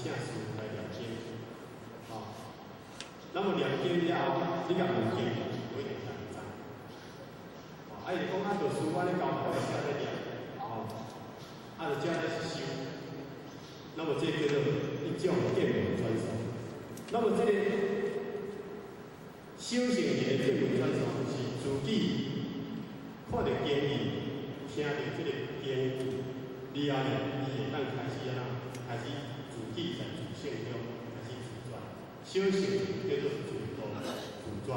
請師來念經，吼。那麼念經了後，你共問經，無一定聽會知。哦，啊，伊就講啊，著師我咧交代我照咧念，吼，啊，就照咧修。那麼這叫做一種見聞傳授。那麼這個修行人的見聞傳授，是自己看著經義，聽著這個經義了後呢，伊會當開始按怎？開始自己在自性中開始自轉。修行叫做自度自轉，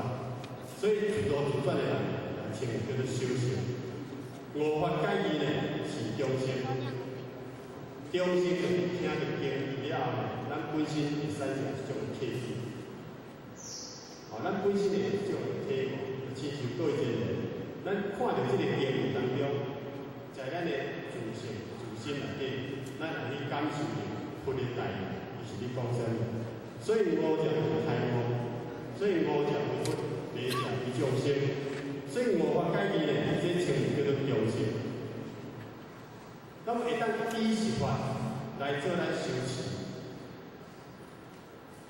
所以自度自轉的人，稱叫做修行。五法解義呢是中性，中性就是聽著經義了後呢，咱本身會產生一種體驗。哦，咱本身會有一種體悟，就親像各位一個人，咱看著這個經義當中，在咱的自性自心內底，咱來去感受著佛的大義，伊是咧講啥物？所以悟者為開悟，所以悟者為佛，迷者為眾生。所以五法解義呢，這稱為叫做中性。那麼會當依實法來做咱修持，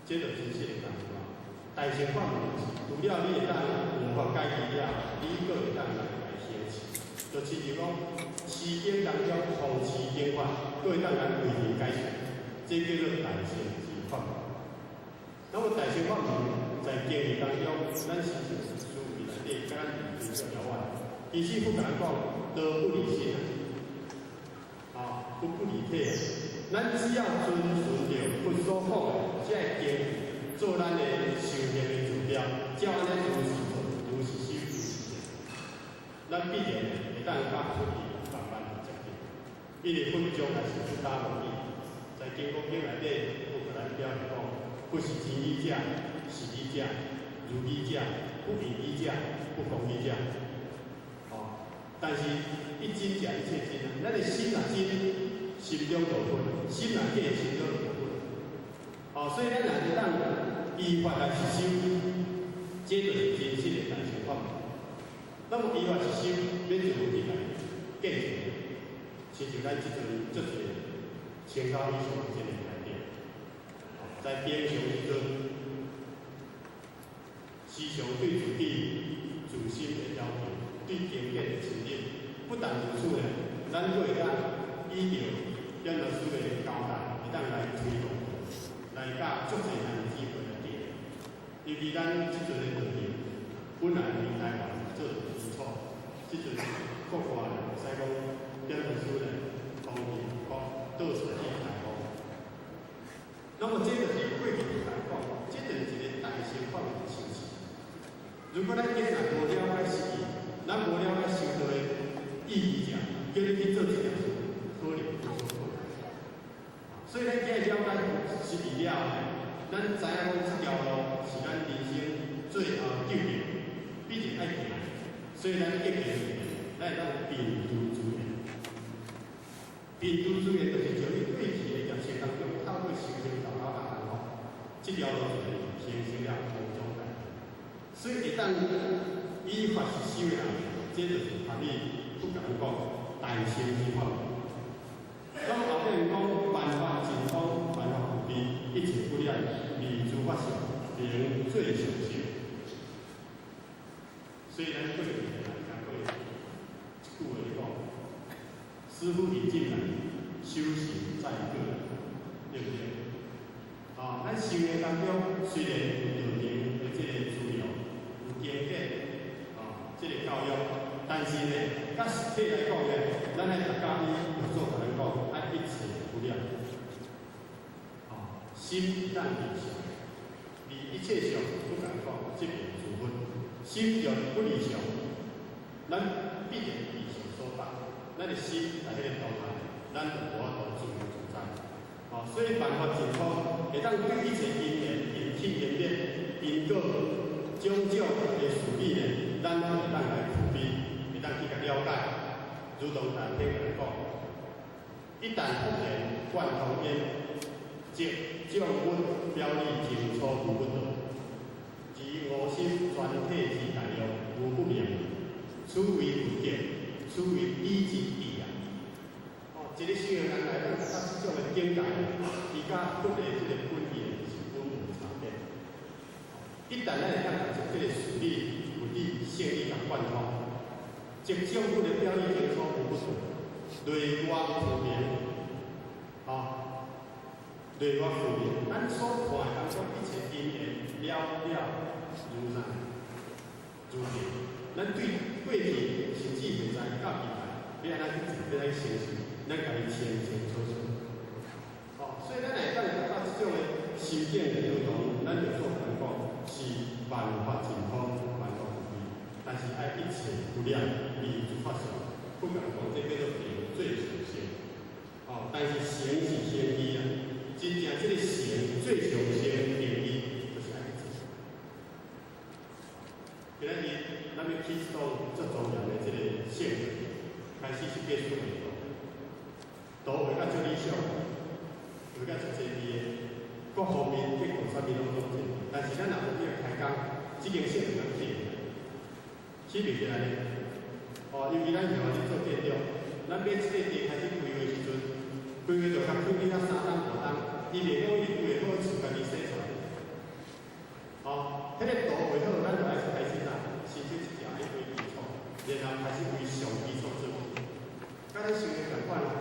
這就真實的大乘。大乘法門就是，除了你會當五法解義了，你閣會當來行持。就親像講，持經當中奉持經法，閣會當來為人解釋，這叫做大乘之法門。那麼大乘法門在經義當中，咱是思維內底，佮咱離比較遙遠。其實佛共咱講，道不離心啊，佛不離體。咱只要遵循著佛所講的這个經義，做咱的修行的指標，照按呢如是做，如是修，如是證，咱必然會當佮佛義慢慢接近。因為佛將來是不打無義，在《金剛經》內底，佛共咱表示講，佛是真語者、實語者、如語者、不異語者、不空語者。哦，但是一真者一切真啊，咱的心若真，心中就佛；心若假，心中就無佛。哦，所以咱若會當依法來實修，這就是真實的大乘法門。那麼依法實修，免一問題來見證，親像咱這陣足濟千口以上的這個台頂，在平常時陣，時常對自己自心的要求，對經典的親近。不但如此呢，咱閣會當依著顯老師的交代，會當來推動，來佮足濟兄弟姊妹來行。尤其咱這陣的道場，本來佇台灣做基礎，這陣國外會使講顯老師呢，當地國倒出去開放。那麼這就是過去來講，這就是一個大乘法門的修持。如果咱今日無了解實義，咱無了解修道的意義者，叫你去做這件事，可能有所困難。所以咱今日了解實義了後呢，咱知影講這條路是咱人生最後究竟必定愛行，所以咱一定咱會當貧獨自然。貧獨自然就是將你過去的業習當中，透過修行豆豆逐項吼，這條路就形成了五種大。所以會當依法實修的人，這就是合你不共講大乘之法。咁後面講萬法盡空，萬法無邊，一切不染，離諸法相，名最上乘。所以咱過去來講過一句話講，師父引進來，修行在個人，對不對？啊，咱修行當中雖然有道場的這個資料，有經典，啊，這個教育，但是呢，較實體來講呢，咱愛逐工伊有做共咱講，愛一切不染，啊，心當離相，離一切相不敢講，即便諸佛，心若不離相，咱必然離相所得，咱的心在彼個當下，咱就無法度自由自在。哦，所以萬法盡空，會當對一切因緣、緣起、緣滅、因果種種的事理呢，咱攏會當來具備，會當去共了解。如同大天來講，一旦復現貫通焉，即將物表裡清楚無不得，而吾心全體之大用無不明，此為佛見，此為理之智啊！哦，一個修行人來當達到這種的境界，伊佮佛的這个本意是本無差別。一旦咱會當將這個事理、物理、性理共貫通，即將佛的表義清楚無不對，內外分明，吼，內外分明，咱所看的當中一切因緣了了如來如見。咱對過去甚至現在到未來，欲按怎去做，欲按怎去成就，咱家己清清楚楚。吼，所以咱會當達到這種的心境的如同咱就做人講是萬法盡空，萬法無邊，但是愛一切不了，離諸法相。不敢講這叫做定最上乘。吼，但是行是行義啊，真正這个行最上乘的定義，就是愛去做。今仔日咱欲起動足莊嚴的這个聖堂，開始設計師的圖，圖畫甲足理想，畫甲足濟緻的，各方面結構啥物攏攏濟，但是咱若無去開工，這間聖堂咱起袂來，起袂起來呢？哦，尤其咱像咧做建築，咱買這個地開始規劃時陣，規劃就共囥去遐3冬5冬，伊袂講伊規劃好厝家己生出來。哦，彼個圖畫好，咱就愛開始啥？先做一條愛為基礎，然後開始為上基礎做。佮咱想的仝款啊！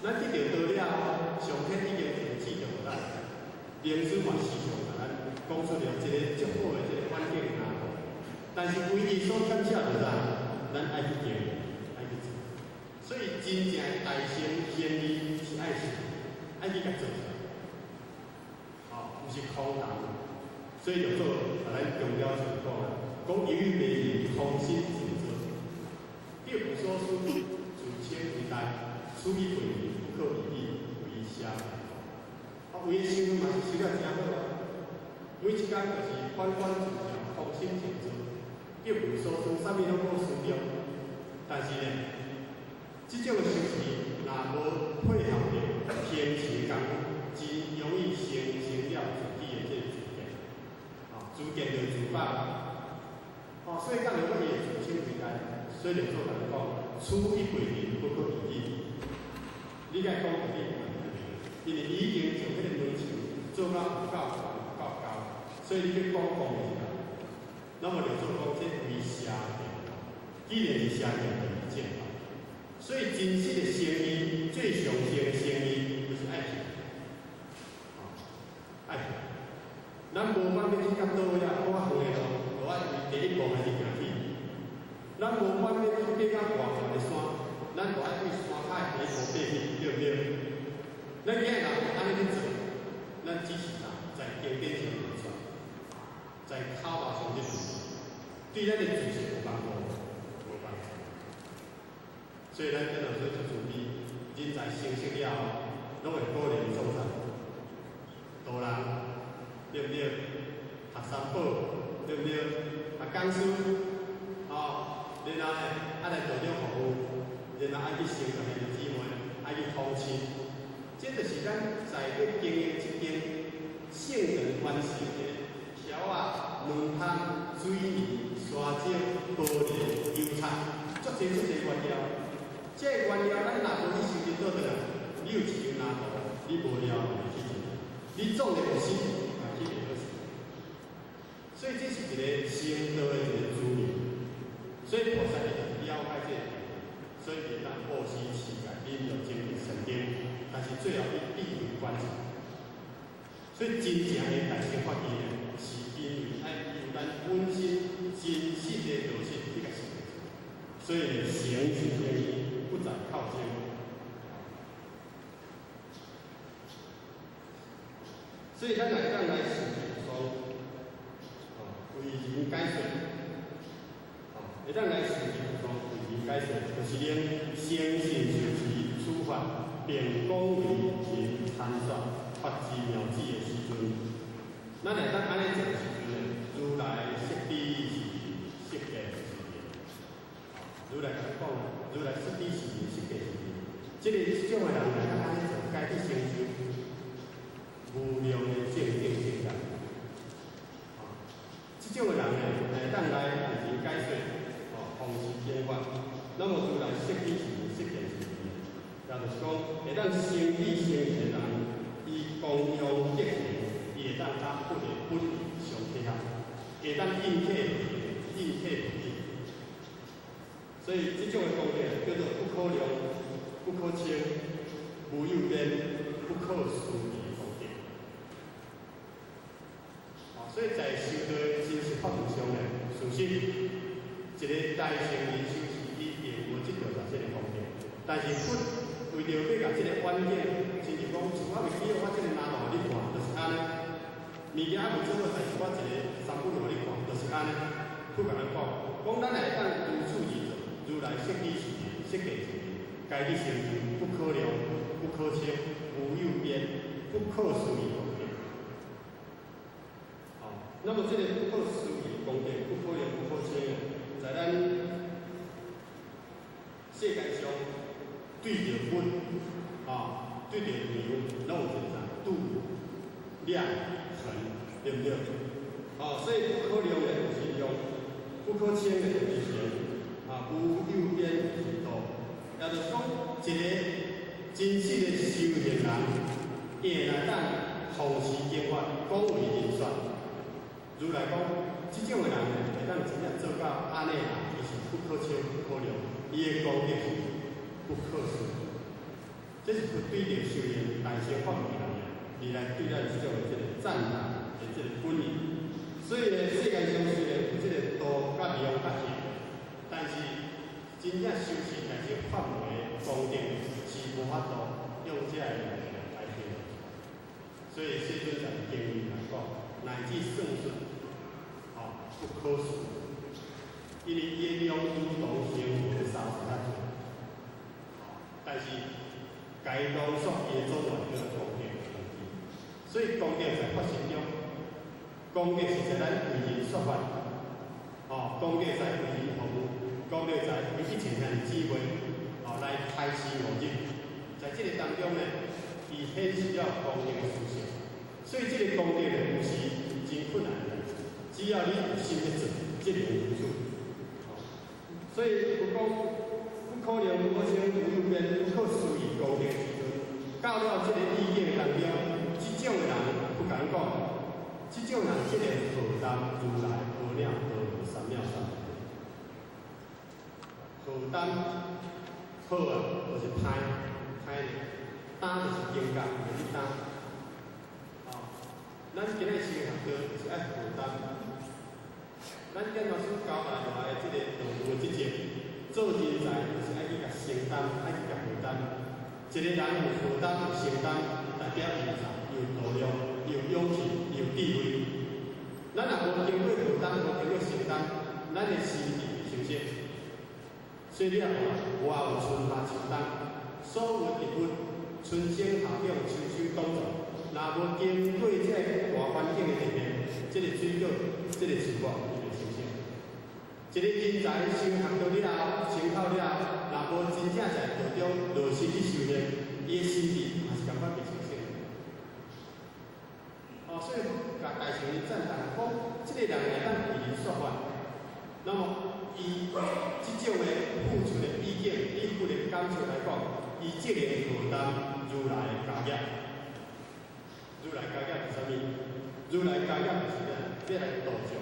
咱得著道了後，上天已經停止著予咱，靈師嘛時常共咱講出了一个足好的這个環境藍圖。但是唯一所欠缺就是啥？咱愛去經營，愛去做。所以真正的大乘賢義是愛行，愛去共做出來。哦，毋是空談。所以就做，共咱強調就是講啊，講猶豫袂空心靜坐，得無所思，自稱為大，處於輩人，不可以己為邪見。啊，有的修嘛是修了誠好啊，每一工就是反觀自照，空心靜坐，得無所思，啥物攏無思量。但是呢，這種的修持若無配合著虔誠功夫，真容易形成了自己的這個自見，啊，自見就自放。哦，所以講的講伊會自稱為大，所以就做人講，處一輩人不可以己。你該講你，因為伊已經將彼個門牆做到有夠懸、有夠高，所以你去講講袂起來。那麼就做講這為邪見，既然是邪見，就是正法。所以真實的生意，最上乘的生意，就是愛行，愛行。咱無管欲去較佗位啊，較遠的路，就愛為第一步開始行起。咱無管欲去爬較偌懸的山，咱就愛對山跤的第一步爬起，對毋對？咱今日若無按呢去做，咱只是啥，在經典上流傳，在口頭上去做，對咱的知識無幫助，無幫助。所以咱真老師足慈悲，人才成熟了後，攏會鼓勵創啥？導人，對毋對？學三寶，對毋對？學講師，吼，然後呢，愛來道場服務，然後愛去成全兄弟姊妹，愛去奉獻，這就是咱在咧經營這間聖堂完成的條仔、卵湯、水泥、沙石、玻璃、油漆，足濟足濟原料。這個原料咱若無去收集倒轉來，你有一張藍圖，你無料嘛袂去做，你總的有心，嘛去袂好勢。所以這是一個成道的一個資源。所以菩薩伊就是了解這個，所以會當布施持戒、忍辱、精進、禪定，但是最後伊智慧觀察。所以真正的大乘法義呢，是因為愛由咱本身真實的道性去共實踐。所以行是天意，不在靠經。所以咱來當來受持不爽，為人解說，會當來受持不爽，為人解說，就是連誠信受持處法，並廣為人參說發之妙智的時陣，咱會當按呢做的時陣呢，如來悉知是悉見是見。如來共講，如來悉知是悉見是見。這個這種的人來當按呢做，該去成就無量的正定正覺。這種的人呢，會當來為人解說，哦，弘持天法。那麼如來悉知是悉見是見，也就是講，會當成智成的人，供養德行，伊會當佮佛的本意相契合，會當應體應體佛意。所以這種的功德叫做不可量、不可稱、無有邊、不可思議的功德。所以在修道的真實法門上呢，事實一个大乘人修士伊並無得著這个功德，但是佛為著欲共這个遠景，親像講，像我未起我這个拿落予你看，就是按呢。物件猶未做好，但是我一个三不予你看，就是按呢。佛共咱講，講咱會當如此而做，如來悉地是人，悉地是人，該去成就不可量、不可稱、無有邊、不可思議功德。那麼這个不可思議功德、不可量、不可稱，在咱世界上對著佛，對著量，攏有一個啥度量衡，對毋對？所以不可量的就是量，不可稱的就是形，無有邊是度。也就是講，一个真實的修行人，伊會來當奉持經法，廣為人說。如來講，這種的人呢，會當真正做到按呢人，伊是不可稱、不可量，伊的功德是不可思議。這是佛對著修行大乘法門的人，而來對咱這種的這个讚歎的這个本意。所以呢，世界上雖然有這个度佮量佮形，但是真正修持大乘法門的功德是無法度用這个兩個來形容。所以世尊在經文來講，乃至算術，不可思議，因為伊的量如同恒河沙數較濟，但是該濃縮伊的總量叫做功德的問題。所以功德在法身中，功德是在咱為人說法，功德在為人服務，功德在為一切兄弟姊妹，來開示悟入。在這個當中呢，伊顯示了功德的殊勝。所以這个功德呢，毋是真困難的，只要你有心欲做，即能如此。所以佛講不可量、不可稱、無有邊、不可思議功德的時陣，到了這个意境當中，這種的人不敢講，這種人這個荷擔如來阿耨多羅三藐三菩提。荷擔荷啊，就是歹歹咧，擔就是肩胛，就是擔。咱今日修學道就是愛荷擔。咱建老師交代落來的這个道務的職責，做人才就是愛去共承擔，愛去共荷擔。一个人有荷擔有承擔，代表伊有啥？有度量，有勇氣，有智慧。咱若無經過荷擔，無經過承擔，咱的心智袂清晰。所以你也看，外有春夏秋冬，所有植物春生夏長秋收冬藏，若無經過這個大環境的歷練，這个水果、這个樹木伊袂成熟。一个人才修學到了後，成透了後，若無真正在道中落實去修煉，伊的心智嘛是共款袂清醒。所以共大乘人讚歎講，這个人會當為人說法，那麼伊這種的付出的意境，以佛的感受來講，伊這個荷擔如來的家業。如來家業是啥物？如來家業就是咩？欲來度眾，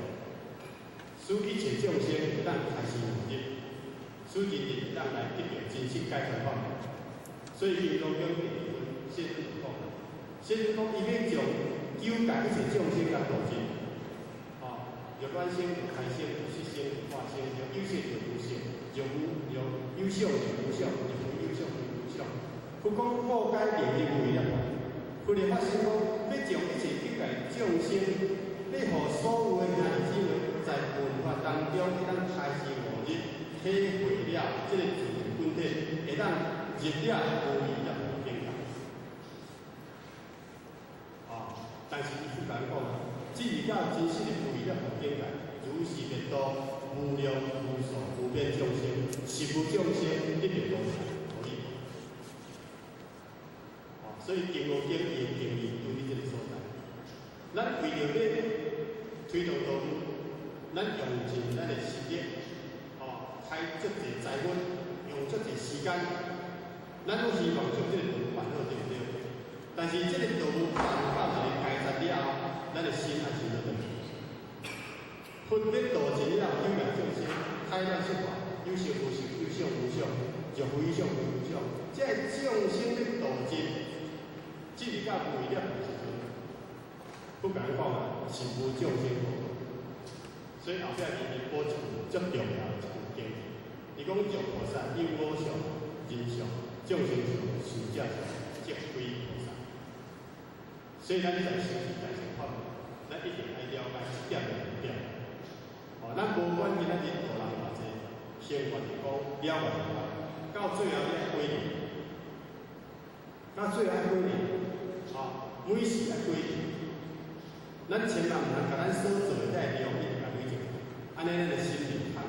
使一切眾生會當開示悟入，使人人會當來得著真實解脫法門。所以《金剛經》第二分，世尊就講，世尊講伊欲將九界一切眾生共度盡，若卵生若胎生，若色生若化生，若有色若無色，若無若有相若無相，若無有相非無相。佛講破解定無為了，佛的發心講，欲將一切九界眾生，欲予所有的兄弟姊妹在聞法當中會當開示悟入，體會了這个自性本體，會當入了無餘涅槃境界。但是伊佛共咱講，進入到真實的無餘涅槃境界，如是滅度無量無數無邊眾生，十無眾生得著如來可以。所以《金剛經》伊的定義拄佇這个所在。咱為著欲推動道務，咱用盡咱的心力，開足濟財物，用足濟時間，咱攏希望將這个道務辦好，對毋對？但是這个道務辦佛咧度盡了後，有緣眾生，開展說法，有色無色，有相無相，若非相非無相。這个眾生咧度盡，直至到未了的時陣，不敢講啊，是無眾生可度。所以後壁伊補一句足重要的一句經句，伊講若菩薩有我相、人相、眾生相、壽者相，則非菩薩。所以咱在修持大乘法門，咱一定愛了解這點的重點。哦，咱無管今仔日度人偌濟，生活就講了偌濟，到最後你愛歸零，到最後愛歸零，哦，每時愛歸零。咱千萬毋通共咱所做的這個量一直共累積，按呢咱的心袂空。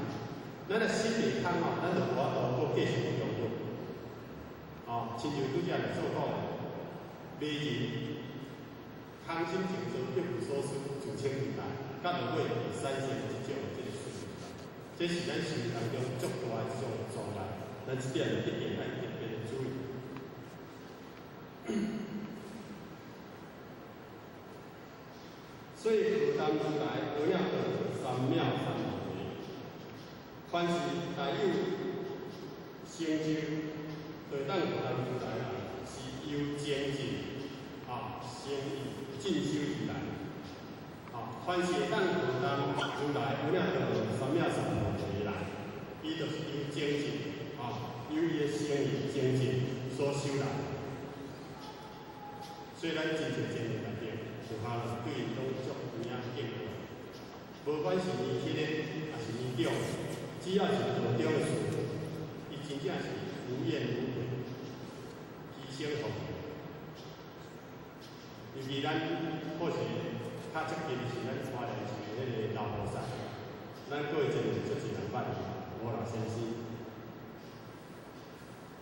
咱的心袂空吼，咱就無法度閣繼續用落。哦，親像拄才所講的，迷人空心靜坐，一無所思，自清自在，到落尾會產生這種這个事。這是咱生活當中足大的一種障礙，咱這點一定愛特別注意。所以荷擔如來阿耨多羅三藐三菩提，凡是大有成就，就當荷擔如來是由精進啊，誠意進修而來。啊，凡是會當荷擔如來阿耨多羅三藐三菩提來，伊就是由精進啊，由伊的誠意精進所修來。所以咱真濟真濟內底，有法對𪜶攏足有影敬重。無管是年輕的，抑是年長，只要是道中的師父，伊真正是無怨無悔，犧牲奉獻。尤其咱或是較接近是咱花蓮市的彼个老菩薩，咱過去真是足濟人捌伊，吳老先生。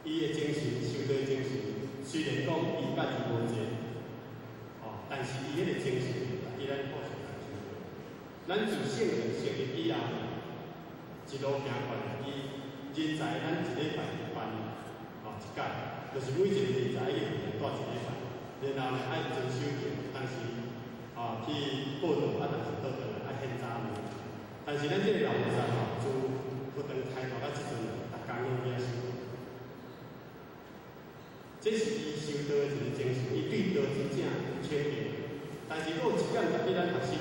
伊的精神，修道精神，雖然講伊捌字無濟，哦，但是伊彼个精神，伊咱好是來修。咱自聖人成立以後，一路行過來，伊人才咱一禮拜一班，哦，一屆，就是每一个人才去帶一禮拜，然後呢愛遵守著，當時啊去報到，啊，當時倒轉來愛獻早餐。但是咱這个老菩薩吼，自佛堂開大到這陣，逐工攏遐修。這是伊修道的一個精神，伊對道真正肯定。但是，閣有一點值得咱學習，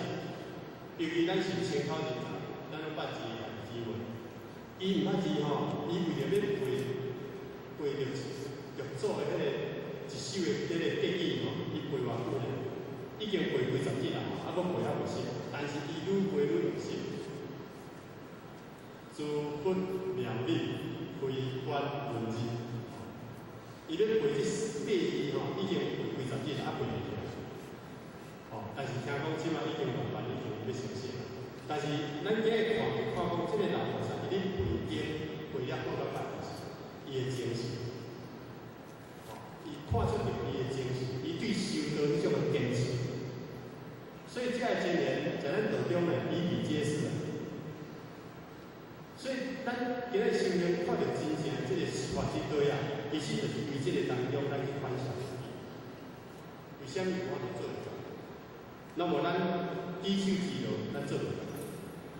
尤其咱是青口人才，咱攏捌字字文。伊毋捌字吼，伊為著欲背背著著做的彼個一首的彼個偈語吼，伊背偌久呢？已經背幾十日啦，啊，閣背猶袂熟。但是伊愈背愈會熟。諸佛妙理，非觀文字。伊咧背這八字吼，已經背幾十日啦，啊背袂起來。哦，但是聽講這擺已經慢慢已經欲消失啦。但是咱今日看，看講這个老菩薩伊咧背經背了好到擺，就是伊的精神。哦，伊看出著伊的精神，伊對修道彼種的堅持。所以這个經驗在咱道中呢比比皆是。所以咱今日修行看著真正這个佛法之道啊，其實就是佇這个當中咱去反省自己，為啥物我會做袂到？那麼咱舉手之勞，咱做袂到。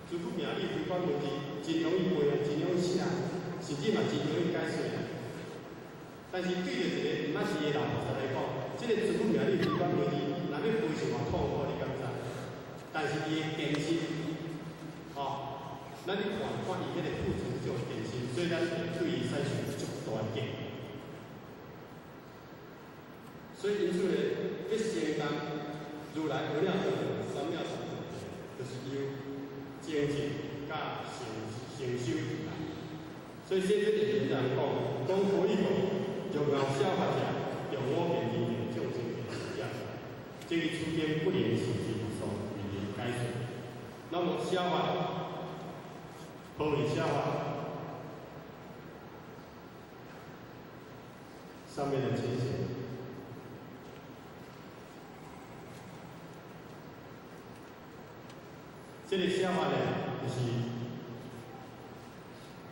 諸佛妙理非觀文字，真容易背啊，真容易寫，甚至嘛真容易解說啊。但是對著一个毋捌字的老菩薩來講，這個諸佛妙理非觀文字，若欲背是偌痛苦，你敢知？但是伊的堅持，哦。咱去看看伊彼个付出這種精神，所以咱會對伊產生足大的敬意。所以因此咧，欲承擔如來阿耨多羅三藐三菩提，就是由精進佮成成修而來。所以這這是人講，講佛語講，若熬小法者，用我見人見眾生見者，這個此經不能事之所為人解說。那麼小法。何為小法？上面的情形，這个小法呢，就是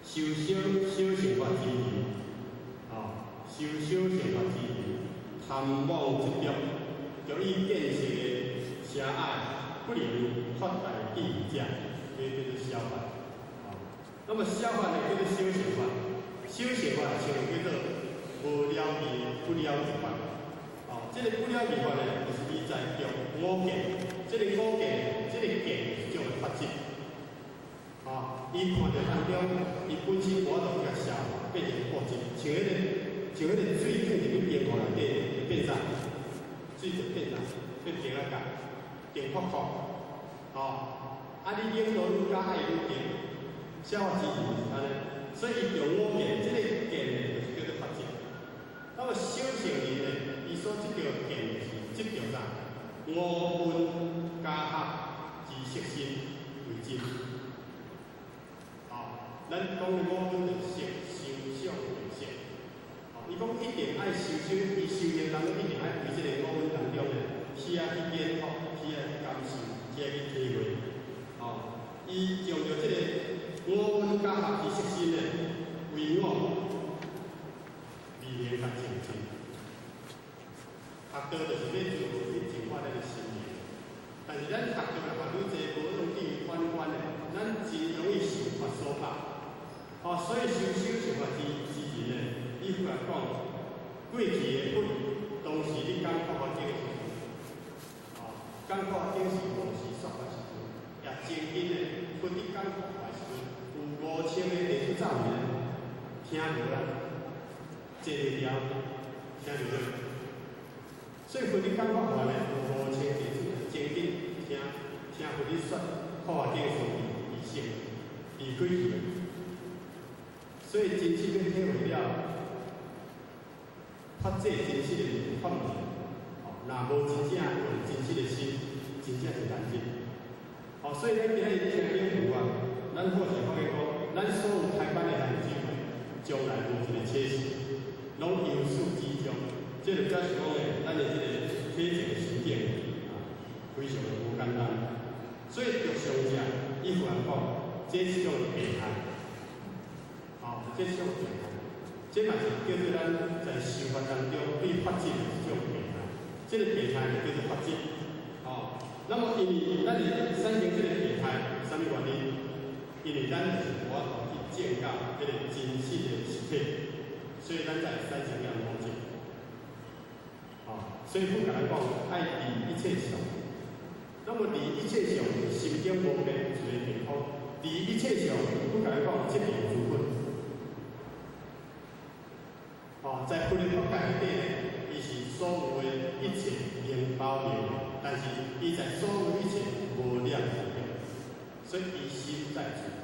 修小小乘法之人，啊，修小乘法之人，貪妄執著，著以見識的狹隘，不能發大智者。叫叫做小法。哦，那麼小法呢叫做小乘法，小乘法稱為叫做無了義的不了義法。哦，這個不了義法呢，就是伊在著五見，這個五見，這個見是一種法執。哦，伊看著當中，伊本身無法度共消化，變成物質，像彼個水放入去冰庫內底，會變啥？水就變啥？變冰仔角，冰泡泡。哦，啊你冷度愈加愛愈冰，消化之就是按呢。所以伊著五見，這個見呢，就是叫做法執。那麼小乘人呢，伊所執著見是執著啥？五蘊加合之色身為真。哦，咱講的五蘊就是色、受、想、行、識。哦，伊講一定愛修修，伊修行當中一定愛佇這個五蘊當中呢，去愛去研讀，去愛去感受，去愛去體會。哦，伊將著這個五蘊加合之色身呢，為我，離言較清淨。學道就是欲自由去淨化咱的心靈，但是咱學道若學愈濟，無用去反觀的，咱真容易受法所縛。哦，所以修小乘法之人呢，伊忽然講，過去的佛當時咧講法華經的時陣，哦，講法華經是無時說法時陣，也真緊的，佛佇講法華時陣，有5000個弟子走去咧，聽無啦，坐袂牢，聽袂到。所以佛佇講法華呢，有5000弟子真緊聽聽佛佇說法華經的時陣，離性離開去。所以真實欲體會了，發這真實的法門，哦，若無真正用真實的心，真正是難得。哦，所以咱今日聽經佛啊，咱好勢發現講，咱所有開班的兄弟姊妹，將來無一個缺席，攏由始至終。這就表示講呢，咱的這個體證的實踐啊，非常的無簡單。所以著上者伊忽然講，這是一種病態，哦，這是一種病態，這嘛是叫做咱在修法當中對法執的一種病態。這個病態呢叫做法執，哦。那麼因為咱會產生這個病態，啥物原因？因為咱就是無法度去證到彼個真實的實體，所以咱才會產生了魔境。哦，所以佛共咱講，愛離一切相。那麼離一切相，心境無變，自然健康。離一切相，佛共咱講，即名諸佛。哦，在佛的法界內底呢，伊是所有的一切能包容，但是伊在所有一切無染之中，所以伊心在自由，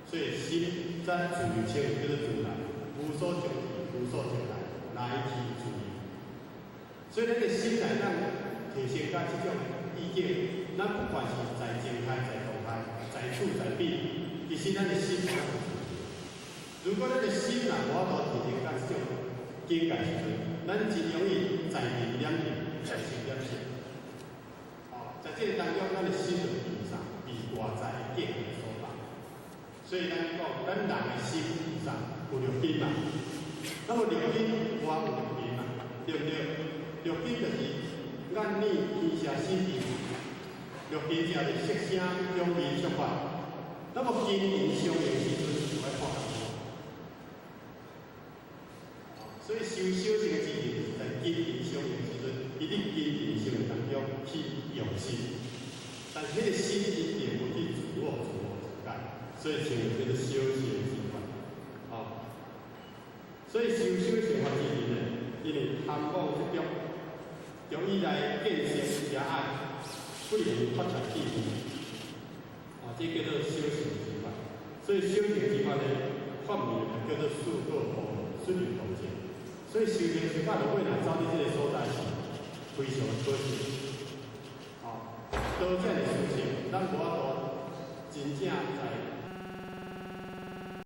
所以心在自由稱為叫做自在，無所將去，無所將來，來去自由。所以咱的心內當提升到這種意境，咱不管是在靜態、在動態、在此在彼，其實咱的心會自由。如果咱的心若無法度提升到這種境界時陣，咱真容易在眠染眠，在心染心。哦，在這個當中，咱的心就被啥？被外在的境界所縛。所以咱講，咱人的心有啥？有六根嘛。那麼六根外有六根嘛，對毋對？六根就是眼耳鼻舌身意。六根就是色聲香味觸法。那麼根緣相應時陣，就愛看共款。所以修小乘的之人，就是在根緣相應時陣，伊佇根緣相應當中去用心，但是彼個心一定無去自我自我自解，所以稱為叫做小乘之法。哦，所以修小乘法之人呢，因為貪妄執著，用伊來見性遮愛，不能發出智慧。啊，這叫做小乘之法。所以小乘之法呢，法名叫做四果報，四入道境。所以修行修法落尾，若走佇這個所在是非常的可惜。哦，多這樣的事情，咱無法度真正在